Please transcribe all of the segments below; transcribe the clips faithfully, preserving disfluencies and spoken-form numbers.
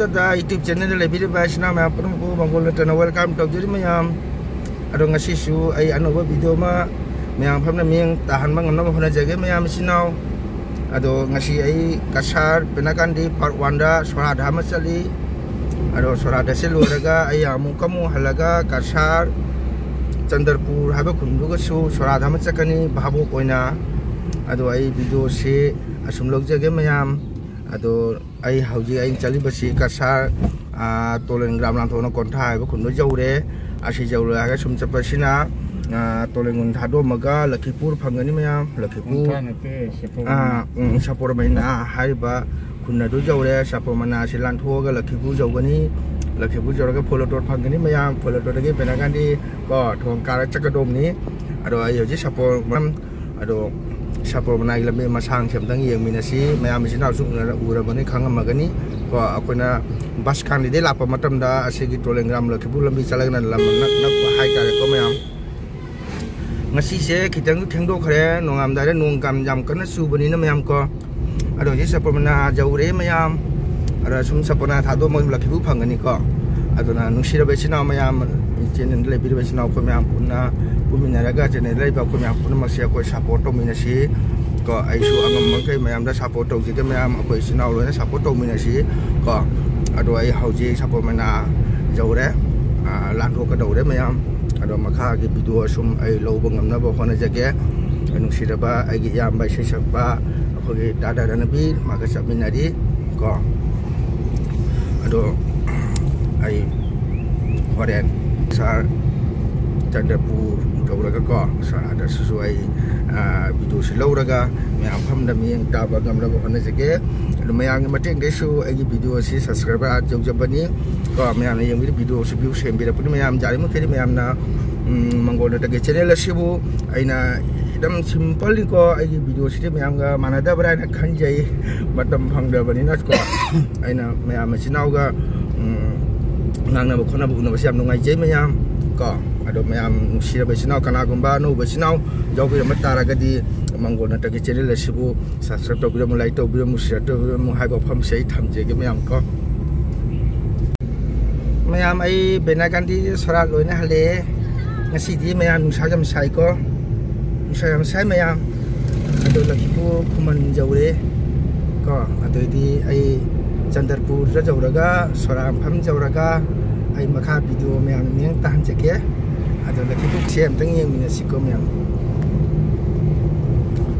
ꯗ YouTube ꯆꯦꯅꯦꯜꯗ ꯂꯩꯕꯤꯔꯤꯕ ꯏꯆꯤꯟ ꯏꯅꯥꯎ ꯃꯌꯥꯝ ꯄꯨꯝꯅꯃꯛꯄꯨ ꯃꯪꯒꯣꯜ ꯅꯠꯇꯅ welcome ꯇꯧꯖꯔꯤ ꯃꯌꯥꯝ꯫ ꯑꯗꯣ ꯉꯁꯤꯁꯨ ꯑꯩ ꯑꯅꯧꯕ ꯚꯤꯗꯤꯑꯣ ꯑꯃ ꯃꯌꯥꯝ ꯐꯝꯅ ꯃꯤꯠꯌꯦꯡ ꯇꯥꯍꯟꯕ ꯉꯝꯅꯕ ꯍꯣꯠꯅꯖꯒꯦ ꯃꯌꯥꯝ ꯏꯆꯤꯟ ꯏꯅꯥꯎ꯫ ꯑꯗꯣ ꯉꯁꯤ ꯑꯩ ꯀꯁꯥꯔ ꯄꯦꯅꯥꯀꯥꯟꯗꯤ ꯄꯥꯔꯠ ꯋꯥꯟꯗ ꯁꯣꯔꯥꯗ ꯑꯃ ꯆꯠꯂꯤ꯫ ꯑꯗꯣ ꯁꯣꯔꯥꯗ ꯆꯠꯂꯨꯔꯒ ꯑꯩ ꯑꯃꯨꯛꯀ ꯑꯃꯨꯛ ꯍꯜꯂꯒ ꯀꯁꯥꯔ ꯆꯟꯗ꯭ꯔꯄꯨꯔ ꯍꯥꯏꯕ ꯈꯨꯟꯗꯨꯒꯁꯨ ꯁꯣꯔꯥꯗ ꯑꯃ ꯆꯠꯀꯅꯤ ꯚꯥꯕꯣꯛ ꯑꯣꯏꯅ꯫ ꯑꯗꯣ ꯑꯩ ꯚꯤꯗꯤꯑꯣꯁꯤ ꯑꯁꯨꯝ ꯂꯧꯖꯒꯦ ꯃꯌꯥꯝ꯫ ꯑꯗꯣ ꯑꯩ ꯍꯧꯖꯤꯛ ꯑꯩꯅ ꯆꯠꯂꯤꯕꯁꯤ ꯀꯁꯥꯔ, ꯑꯥ, ꯇꯣꯂꯦꯟ ꯒ꯭ꯔꯥꯝ ꯂꯥꯟꯊꯣꯛꯅ ꯀꯣꯟꯊꯥ ꯍꯥꯏꯕ ꯈꯨꯟꯗꯣ ꯌꯧꯔꯦ꯫ ꯑꯁꯤ ꯌꯧꯔꯦ ꯍꯥꯏꯔꯒ ꯁꯨꯝ ꯆꯠꯄꯁꯤꯅ, ꯑꯥ, ꯇꯣꯂꯦꯟ ꯈꯨꯟ ꯊꯥꯗꯣꯛꯑꯝꯃꯒ ꯂꯈꯤꯄꯨꯔ ꯐꯪꯒꯅꯤ ꯃꯌꯥꯝ꯫ ꯂꯈꯤꯄꯨꯔ, ꯀꯣꯟꯊꯥ ꯅꯠꯇꯦ, ꯁꯦꯄꯣꯔ ꯑꯥ, ꯃꯅꯥ꯫ ꯎꯝ, ꯁꯦꯄꯣꯔ ꯃꯅꯥ ꯍꯥꯏꯔꯤꯕ ꯈꯨꯟ ꯑꯗꯨ ꯌꯧꯔꯦ꯫ ꯁꯦꯄꯣꯔ ꯃꯅꯥꯁꯤ ꯂꯥꯟꯊꯣꯛꯑꯒ ꯂꯈꯤꯄꯨꯔ ꯌꯧꯒꯅꯤ꯫ ꯂꯈꯤꯄꯨꯔ ꯌꯧꯔꯒ ꯐꯣꯂꯣꯇꯣꯔ ꯐꯪꯒꯅꯤ ꯃꯌꯥꯝ꯫ ꯐꯣꯂꯣꯇꯣꯔꯗꯒꯤ ꯕꯦꯅꯥꯒꯥꯟꯗꯤ ꯀꯣ ꯊꯣꯡ ꯀꯥꯔ ꯆꯠꯀꯗꯧꯕꯅꯤ꯫ ꯑꯗꯣ ꯑꯩ ꯍꯧꯖꯤꯛ ꯁꯦꯄꯣꯔ ꯑꯗꯣ ꯁꯦꯄꯣꯔ ꯃꯅꯥꯒꯤ ꯂꯝꯕꯤ ꯃꯁꯥꯡꯁꯦ ꯑꯝꯇꯪ ꯌꯦꯡꯃꯤꯟꯅꯁꯤ꯫ ꯃꯌꯥꯝ ꯏꯆꯤꯟ ꯏꯅꯥꯎꯁꯨ ꯎꯅꯔ-, ꯎꯔꯕꯅꯤ, ꯈꯪꯉꯝꯃꯒꯅꯤ꯫ ꯀꯣ, ꯑꯩꯈꯣꯏꯅ ꯕꯁ ꯀꯥꯟꯗꯤꯗꯩ ꯂꯥꯛꯄ ꯃꯇꯝꯗ ꯑꯁꯤꯒꯤ ꯇꯣꯂꯦꯟꯒ꯭ꯔꯥꯝ ꯂꯈꯤꯄꯨꯔ ꯂꯝꯕꯤ ꯆꯠꯂꯒꯅ ꯂꯝ ꯅꯛ-, ꯅꯛꯄ ꯍꯥꯏꯇꯥꯔꯦꯀꯣ ꯃꯌꯥꯝ꯫ ꯉꯁꯤꯁꯦ ꯈꯤꯇꯪ ꯊꯦꯡꯗꯣꯛꯈ꯭ꯔꯦ, ꯅꯣꯡꯉꯥꯝꯗꯥꯏꯗ ꯅꯣꯡ ꯀꯥꯝ ꯌꯥꯝ ꯀꯟꯅ ꯆꯨꯕꯅꯤꯅ ꯃꯌꯥꯝ ꯀꯣ꯫ ꯑꯗꯣ ꯍꯧꯖꯤꯛ ꯁꯦꯄꯣꯔ ꯃꯅꯥ ꯌꯧꯔꯦ ꯃꯌꯥꯝ꯫ ꯑꯗꯣ ꯁꯨꯝ ꯁꯦꯄꯣꯔ ꯃꯅꯥ ꯊꯥꯗꯣꯛꯑꯝꯃꯒ ꯂꯈꯤꯄꯨꯔ ꯐꯪꯒꯅꯤꯀꯣ꯫ ꯑꯗꯨꯅ ꯅꯨꯡꯁꯤꯔꯕ ꯏꯆꯤꯟ ꯏꯅꯥꯎ ꯃꯌꯥꯝ, ꯆꯦꯅꯦꯜꯗ ꯂꯩꯕꯤꯔꯤꯕ ꯏꯆꯤꯟ ꯏꯅꯥꯎ ꯑꯩꯈꯣꯏ ꯃꯌꯥꯝ ꯄꯨꯟꯅ ꯄꯨꯟꯃꯤꯟꯅꯔꯒ ꯆꯦꯅꯦꯜꯗ ꯂꯩꯕ ꯑꯩꯈꯣꯏ ꯃꯌꯥꯝ ꯄꯨꯝꯅꯃꯛꯁꯦ ꯑꯩꯈꯣꯏ ꯁꯞꯄꯣꯔꯠ ꯇꯧꯃꯤꯟꯅꯁꯤ ꯀꯣ꯫ ꯑꯩꯁꯨ ꯑꯉꯝꯕ ꯃꯈꯩ ꯃꯌꯥꯝꯗ ꯁꯞꯄꯣꯔꯠ ꯇꯧꯖꯒꯦ ꯃꯌꯥꯝ, ꯑꯩꯈꯣꯏ ꯏꯆꯤꯟ ꯏꯅꯥꯎ ꯂꯣꯏꯅ ꯁꯞꯄꯣꯔꯠ ꯇꯧꯃꯤꯟꯅꯁꯤ ꯀꯣ꯫ ꯑꯗꯣ ꯑꯩ ꯍꯧꯖꯤꯛ ꯁꯦꯄꯣꯔ ꯃꯅꯥ ꯌꯧꯔꯦ, ꯑꯥ, ꯂꯥꯟꯊꯣꯛꯀꯗꯧꯔꯦ ꯃꯌꯥꯝ꯫ ꯑꯗꯣ ꯃꯈꯥꯒꯤ ꯚꯤꯗꯤꯑꯣ ꯁꯨꯝ ꯑꯩ ꯂꯧꯕ ꯉꯝꯅꯕ ꯍꯣꯠꯅꯖꯒꯦ꯫ ꯅꯨꯡꯁꯤꯔꯕ ꯑꯩꯒꯤ ꯏꯌꯥꯝꯕ ꯏꯁꯩ ꯁꯛꯄ ꯑꯩꯈꯣꯏꯒꯤ ꯗꯥꯗꯥ ꯔꯅꯕꯤꯔ ꯃꯥꯒ ꯆꯠꯃꯤꯟꯅꯔꯤ ꯀꯣ꯫ ꯑꯗꯣ ꯑꯩ ꯍꯣꯔꯦꯟ ꯁꯥꯔ ꯆꯟꯗ꯭ꯔꯄꯨꯔ ꯌꯧꯔꯒꯀꯣ, ꯁꯥꯔ ꯑꯥꯗꯁꯨ ꯑꯩ, ꯑꯥ, ꯚꯤꯗꯤꯑꯣꯁꯤ ꯂꯧꯔꯒ ꯃꯌꯥꯝ ꯐꯝꯗ ꯃꯤꯠꯌꯦꯡ ꯇꯥꯕ ꯉꯝꯅꯕ ꯍꯣꯠꯅꯖꯒꯦ꯫ ꯑꯗꯣ ꯃꯌꯥꯝꯒꯤ ꯃꯇꯦꯡꯗꯒꯤꯁꯨ ꯑꯩꯒꯤ ꯚꯤꯗꯤꯑꯣ ꯑꯁꯤ ꯁꯕꯁꯀ꯭ꯔꯥꯏꯕꯔ ꯑꯥꯏꯠ ꯌꯧꯖꯕꯅꯤ ꯀꯣ꯫ ꯃꯌꯥꯝꯅ ꯌꯦꯡꯕꯤꯔꯤ ꯚꯤꯗꯤꯑꯣꯁꯤ ꯚ꯭ꯌꯨ ꯁꯦꯝꯕꯤꯔꯛꯄꯅꯤ ꯃꯌꯥꯝ꯫ ꯌꯥꯔꯤꯃꯈꯩꯗꯤ ꯃꯌꯥꯝꯅ, ꯎꯝ, ꯃꯪꯒꯣꯜ ꯅꯠꯇꯒꯤ ꯆꯦꯅꯦꯜ ꯑꯁꯤꯕꯨ ꯑꯩꯅ ꯑꯗꯨꯝ ꯁꯤꯝꯄꯜꯂꯤꯀꯣ, ꯑꯩꯒꯤ ꯚꯤꯗꯤꯑꯣꯁꯤꯗꯤ ꯃꯌꯥꯝꯒ ꯃꯥꯟꯅꯗꯕ꯭ꯔꯥ ꯍꯥꯏꯅ ꯈꯟꯖꯩ꯫ ꯃꯇꯝ ꯐꯪꯗꯕꯅꯤꯅꯀꯣ꯫ ꯑꯩꯅ ꯃꯌꯥꯝ ꯃꯆꯤꯟ ꯏꯅꯥꯎꯒ, ꯎꯝ, ꯉꯥꯡꯅꯕ ꯈꯣꯠꯅꯕ ꯎꯅꯕꯁꯦ ꯌꯥꯝ ꯅꯨꯡꯉꯥꯏꯖꯩ ꯃꯌꯥꯝ ꯀꯣ꯫ ꯑꯗꯣ ꯃꯌꯥꯝ ꯅꯨꯡꯁꯤꯔꯕ ꯏꯆꯤꯟ ꯏꯅꯥꯎ ꯀꯅꯥꯒꯨꯝꯕ ꯑꯅꯧꯕ ꯏꯆꯤꯟ ꯏꯅꯥꯎ ꯌꯥꯎꯕꯤꯔꯝꯕ ꯇꯥꯔꯒꯗꯤ ꯃꯪꯒꯣꯜ ꯅꯠꯇꯒꯤ ꯆꯦꯅꯦꯜ ꯑꯁꯤꯕꯨ ꯁꯕꯁꯀ꯭ꯔꯥꯏꯕ ꯇꯧꯕꯤꯔꯝꯃꯨ, ꯂꯥꯏꯛ ꯇꯧꯕꯤꯔꯝꯃꯨ, ꯁꯤꯌꯔ ꯇꯧꯕꯤꯔꯝꯃꯨ ꯍꯥꯏꯕ ꯋꯥꯐꯝꯁꯦ ꯑꯩ ꯊꯝꯖꯒꯦ ꯃꯌꯥꯝ ꯀꯣ꯫ ꯃꯌꯥꯝ, ꯑꯩ ꯕꯦꯅꯥꯒꯥꯟꯗꯤ ꯁꯣꯔꯥꯠ ꯂꯣꯏꯅ ꯍꯜꯂꯛꯑꯦ꯫ ꯉꯁꯤꯗꯤ ꯃꯌꯥꯝ ꯅꯨꯡꯁꯥ ꯌꯥꯝ ꯁꯥꯏꯀꯣ, ꯅꯨꯡꯁꯥ ꯌꯥꯝ ꯁꯥꯏ ꯃꯌꯥꯝ꯫ ꯑꯗꯣ ꯂꯛꯈꯤꯄꯨꯔ ꯈꯨꯃꯟ ꯌꯧꯔꯦ ꯀꯣ꯫ ꯑꯗꯩꯗꯤ ꯑꯩ ꯆꯟꯗ꯭ꯔꯄꯨꯔꯗ ꯌꯧꯔꯒ, ꯁꯣꯔꯥꯠ ꯃꯐꯝ ꯌꯧꯔꯒ, ꯑꯩ ꯃꯈꯥ ꯚꯤꯗꯤꯑꯣ ꯃꯌꯥꯝ ꯃꯤꯠꯌꯦꯡ ꯇꯥꯍꯟꯖꯒꯦ꯫ ꯑꯗꯣ ꯂꯛꯈꯤꯄꯨꯔꯁꯦ ꯑꯝꯇꯪ ꯌꯦꯡꯃꯤꯟꯅꯁꯤꯀꯣ ꯃꯌꯥꯝ꯫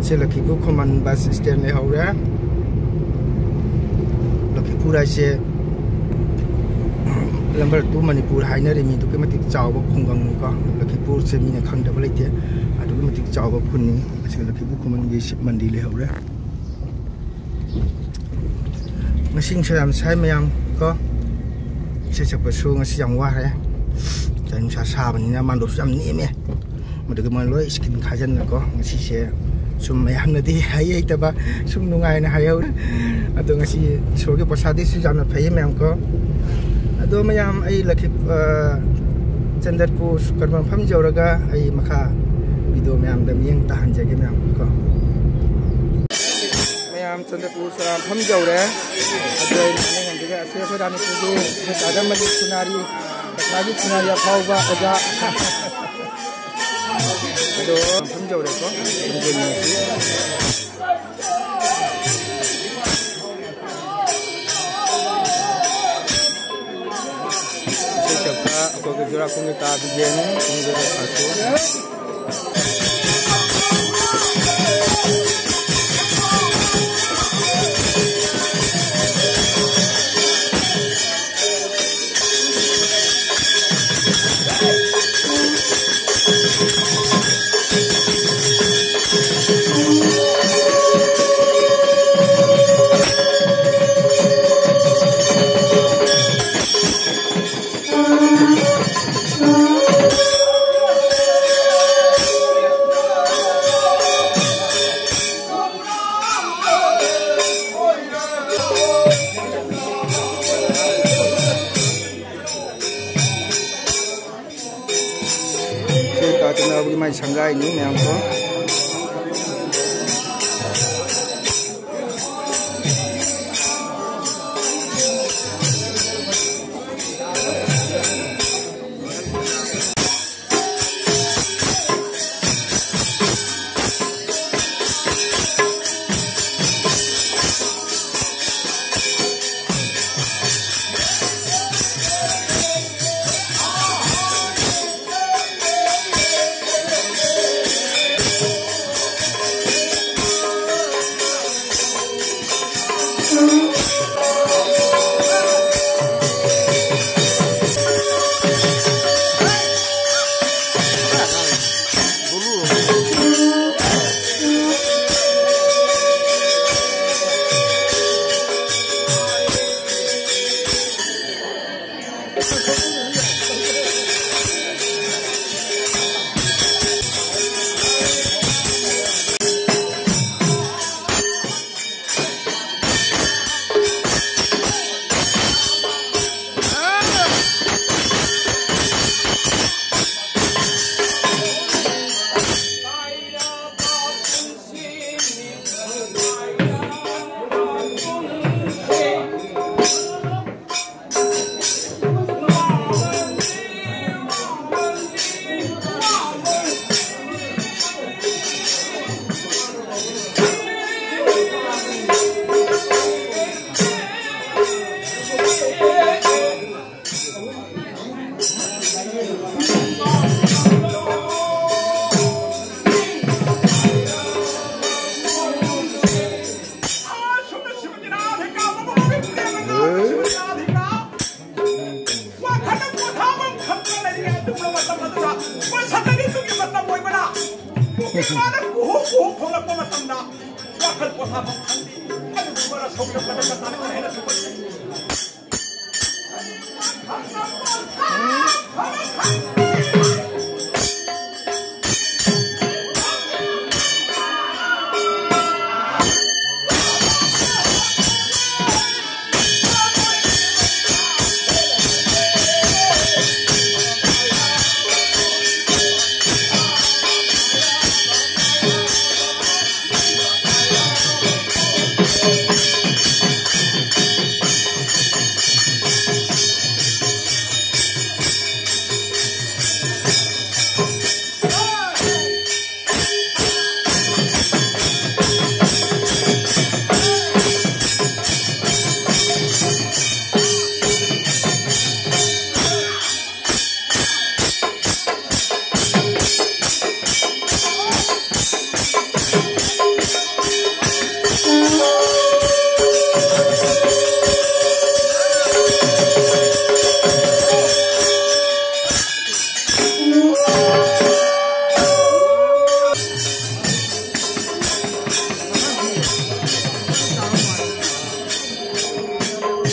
ꯁꯤ ꯂꯛꯈꯤꯄꯨꯔ ꯈꯨꯃꯟ ꯕꯁ ꯁ꯭ꯇꯦꯟ ꯂꯩꯍꯧꯔꯦ꯫ ꯂꯛꯈꯤꯄꯨꯔ ꯍꯥꯏꯁꯦ ꯅꯝꯕꯔ ꯇꯨ ꯃꯅꯤꯄꯨꯔ ꯍꯥꯏꯅꯔꯤꯃꯤ꯫ ꯑꯗꯨꯛꯀꯤ ꯃꯇꯤꯛ ꯆꯥꯎꯕ ꯈꯨꯡꯒꯪꯅꯤꯀꯣ꯫ ꯂꯛꯈꯤꯄꯨꯔꯁꯦ ꯃꯤꯅ ꯈꯪꯗꯕ ꯂꯩꯇꯦ꯫ ꯑꯗꯨꯛꯀꯤ ꯃꯇꯤꯛ ꯆꯥꯎꯕ ꯈꯨꯟꯅꯤ꯫ ꯑꯁꯤꯒ ꯂꯛꯈꯤꯄꯨꯔ ꯈꯨꯃꯟꯒꯤ ꯁꯤꯕ ꯃꯟꯗꯤꯔ ꯂꯩꯍꯧꯔꯦ꯫ ꯉꯁꯤ ꯅꯨꯡꯁꯥ ꯌꯥꯝ ꯁꯥꯏ ꯃꯌꯥꯝ ꯀꯣ꯫ ꯏꯁꯩ ꯁꯛꯄꯁꯨ ꯉꯁꯤ ꯌꯥꯝ ꯋꯥꯔꯦ꯫ ꯅꯨꯡꯁꯥ ꯁꯥꯕꯅꯤꯅ ꯃꯥꯟꯗꯣꯞꯁꯨ ꯌꯥꯝ ꯅꯦꯝꯃꯦ꯫ ꯃꯗꯨꯒꯤ ꯃꯣꯏ ꯂꯣꯏ ꯁ꯭ꯀꯤꯟ ꯈꯥꯖꯤꯟꯅꯀꯣ꯫ ꯉꯁꯤꯁꯦ ꯁꯨꯝ ꯃꯌꯥꯝꯅꯗꯤ ꯍꯩ ꯍꯩꯇꯕ ꯁꯨꯝ ꯅꯨꯡꯉꯥꯏꯅ ꯍꯥꯏꯍꯧꯔꯦ꯫ ꯑꯗꯣ ꯉꯁꯤ ꯏꯁꯣꯔꯒꯤ ꯄ꯭ꯔꯁꯥꯗꯤꯁꯨ ꯌꯥꯝꯅ ꯐꯩꯌꯦ ꯃꯌꯥꯝ ꯀꯣ꯫ ꯑꯗꯣ ꯃꯌꯥꯝ, ꯑꯩ ꯂꯛꯈꯤ-, ꯑ, ꯆꯟꯗ꯭ꯔꯄꯨꯔ ꯁꯨꯀ꯭ꯔ ꯃꯐꯝ ꯌꯧꯔꯒ ꯑꯩ ꯃꯈꯥ ꯚꯤꯗꯤꯑꯣ ꯃꯌꯥꯝꯗ ꯃꯤꯠꯌꯦꯡ ꯇꯥꯍꯟꯖꯒꯦ ꯃꯌꯥꯝ ꯀꯣ꯫ ꯃꯌꯥꯝ, ꯆꯟꯗ꯭ꯔꯄꯨꯔ ꯁꯣꯔꯥꯠ ꯃꯐꯝ ꯌꯧꯔꯦ꯫ ꯑꯗꯣ ꯑꯩꯅ ꯍꯥꯏꯅꯤꯡꯉꯤꯁꯦ, ꯑꯁꯤ ꯑꯩꯈꯣꯏ ꯔꯥꯅꯤꯄꯨꯔꯒꯤ ꯑꯩꯈꯣꯏ ꯇꯥꯖ ꯃꯜꯂꯤꯛ ꯁꯣꯅꯥꯔꯤ, ꯄꯩꯁꯥꯒꯤ ꯁꯣꯅꯥꯔꯤ ꯑꯐꯥꯎꯕ ꯑꯣꯖꯥ꯫ ꯑꯗꯣ ꯃꯐꯝ ꯌꯧꯔꯦꯀꯣ꯫ ꯏꯁꯩ ꯁꯛꯄ ꯑꯩꯈꯣꯏꯒꯤ ꯖꯨꯔꯥꯈꯣꯡꯒꯤ ꯇꯥ ꯕꯤꯖꯦꯟ, ꯄꯨꯡ ꯖꯦꯔꯣ ꯊꯥꯔꯇꯤ꯫ ꯁꯤ ꯇꯥꯇꯅꯕꯒꯤ ꯃꯥꯏ ꯁꯪꯒꯥꯏꯅꯤ ꯃꯌꯥꯝ ꯀꯣ꯫ ꯎꯍꯨꯝ ꯎꯍꯨꯝ ꯈꯣꯡꯂꯛꯄ ꯃꯇꯝꯗ ꯋꯥꯈꯜ ꯄꯣꯊꯥꯐꯝ ꯈꯪꯗꯦ꯫ ꯑꯗꯨꯒꯨꯝꯕ ꯔꯁ ꯍꯧꯔꯛꯄꯗ ꯀꯅꯥꯅ ꯍꯦꯟꯅ ꯊꯨꯝꯍꯜꯂꯤ?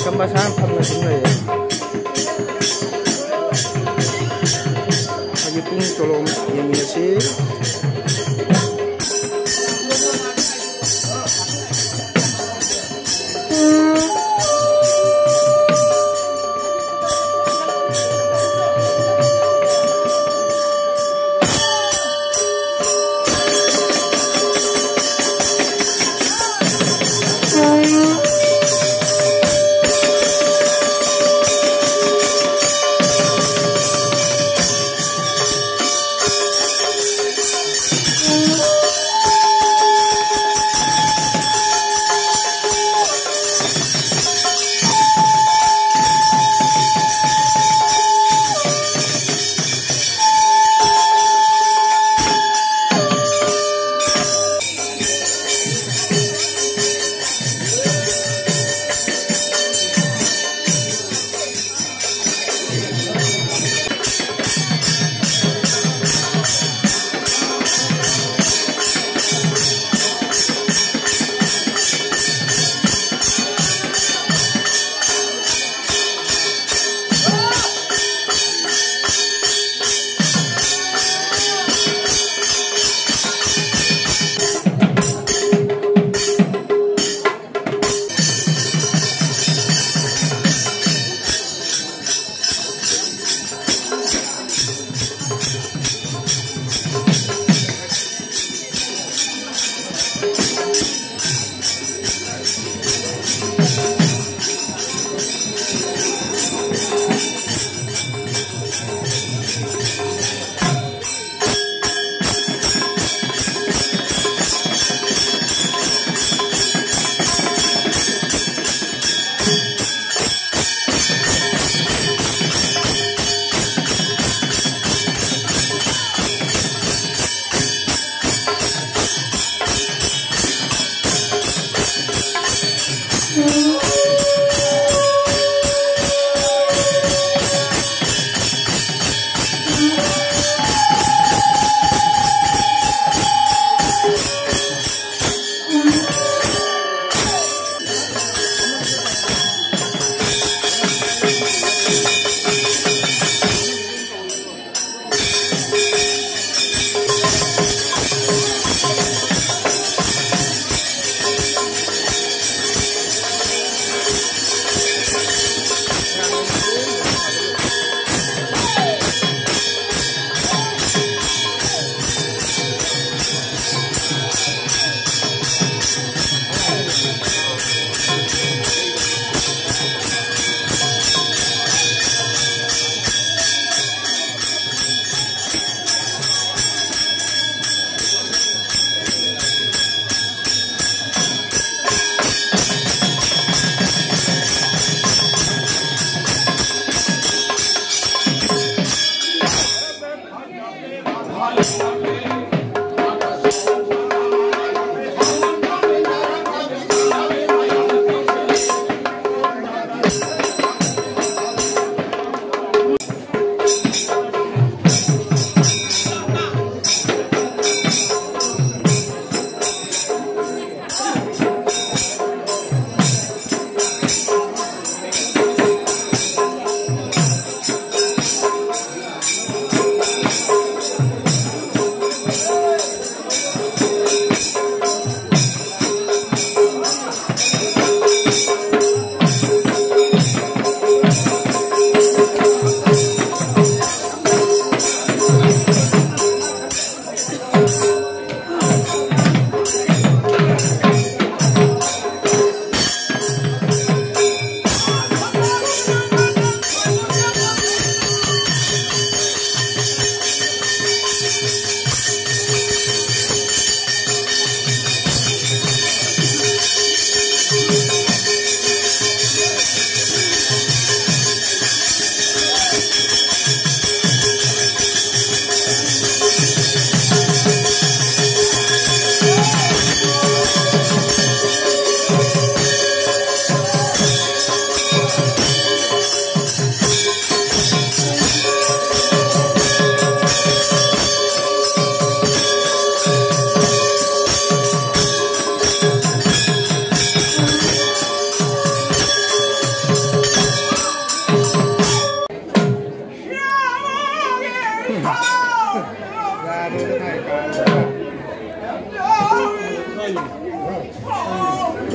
ꯀꯝꯕ ꯁꯥ ꯐꯝꯅ ꯁꯨꯝ ꯂꯩꯌꯦ꯫ ꯃꯥꯒꯤ ꯄꯨꯡ ꯆꯣꯂꯣꯝ ꯌꯦꯡꯃꯤꯟꯅꯁꯤ꯫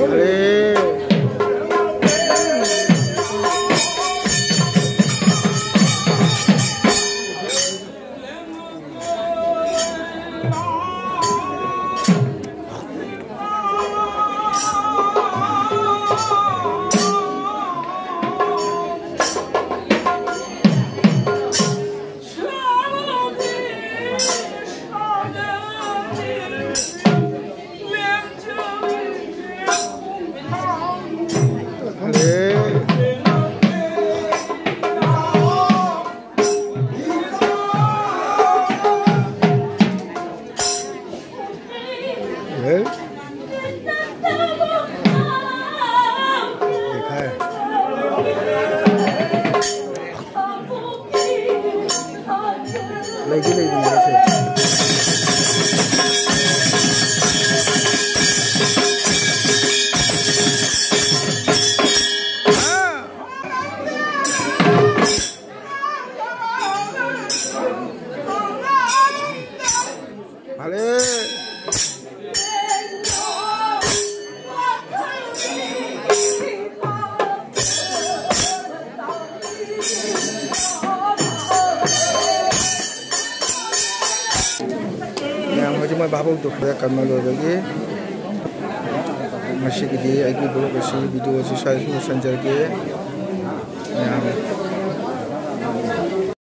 ꯑꯔꯦ꯫ ꯂꯩꯗꯤ ꯂꯩꯕꯅꯦ ꯉꯁꯤ꯫ ꯐꯔꯦ꯫ ꯃꯌꯥꯝ ꯍꯧꯖꯤꯛ ꯃꯣꯏ ꯚꯥꯕꯣꯛ ꯇꯨꯈ꯭ꯔꯦ ꯀꯔꯃ ꯂꯣꯏꯕꯒꯤ꯫ ꯉꯁꯤꯒꯤꯗꯤ ꯑꯩꯒꯤ vlog ꯑꯁꯤ, video ꯑꯁꯤ ꯁ꯭ꯋꯥꯏꯗ ꯂꯣꯏꯁꯤꯟꯖꯔꯒꯦ꯫